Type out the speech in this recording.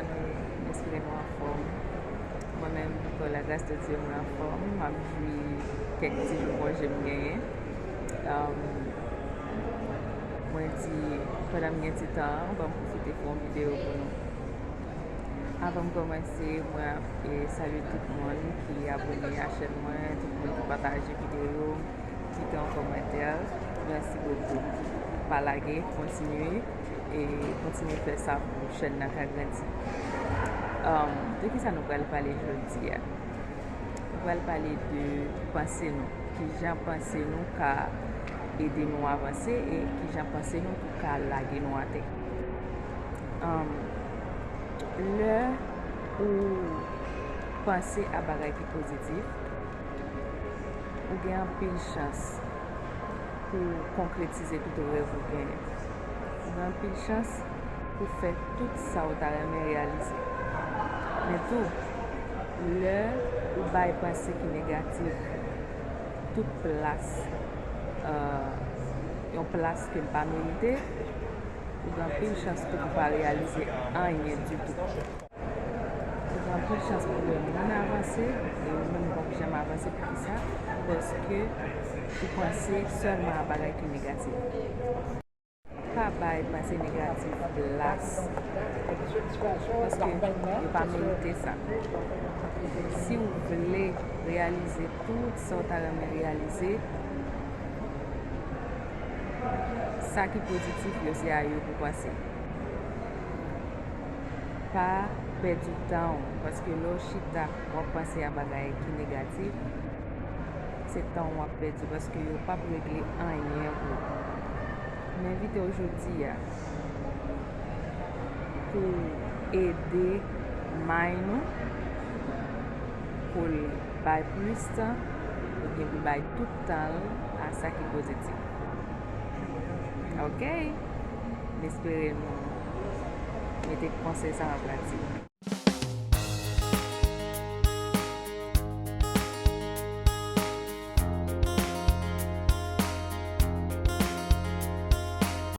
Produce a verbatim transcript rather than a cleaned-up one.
M espere nou anfòm. Mwen menm, pa la gras de Dye, mwen anfòm. M ap jwi kèk ti jou konje m genyen. Um, mwen di, pandan m gen ti tan an, ban m pwofite fè yon videyo pou nou. Avan m kòmanse, mwen ap, e, salye tout moun ki abòne a chèn mwen, tout moun ki pataje videyo, kite yon kòmantè. Mèsi bokou. Pa lage, kontinye, e kontinye fè sa pou chèn nan ka grandi. Um, de ki sa nou pral pale jodi a? Nou pral pale de panse nou. Kijan panse nou ka ede nou avanse e kijan panse nou tou ka lage nou atè. Um, lè ou panse a bagay ki pozitif, ou gen anpil chans pou w konkretize tout rèv ou genyen. Ou gen anpil chans pou w fè tout sa w ta renmen reyalize. Men tou, lè ou bay panse ki negatif tout plas, euh, yon plas ke l pa merite, ou gen anpil chans pou w pa reyalize anyen ditou. Ou gen anpil chans pou wè moun avanse, e ou menm ou p ap janm avanse. Poukisa? Paske ou panse sèlman a bagay ki negatif. Pa bay panse negatif plas, paske yo pa merite sa. Si w vle reyalize tout sa w ta renmen reyalize, sa ki pozitif yo, se a yo pou w panse. Pa pèdi tan w, paske lè w chita, w ap panse a bagay ki negatif, se tan w w ap pèdi, paske yo p ap regle anyen pou ou. M envite w jodi a pou ede may nou, pou l bay plis tan, oubyen pou bay tout tan l a sa ki pozitif. Oke? M espere nou mete konsèy sa an pratik.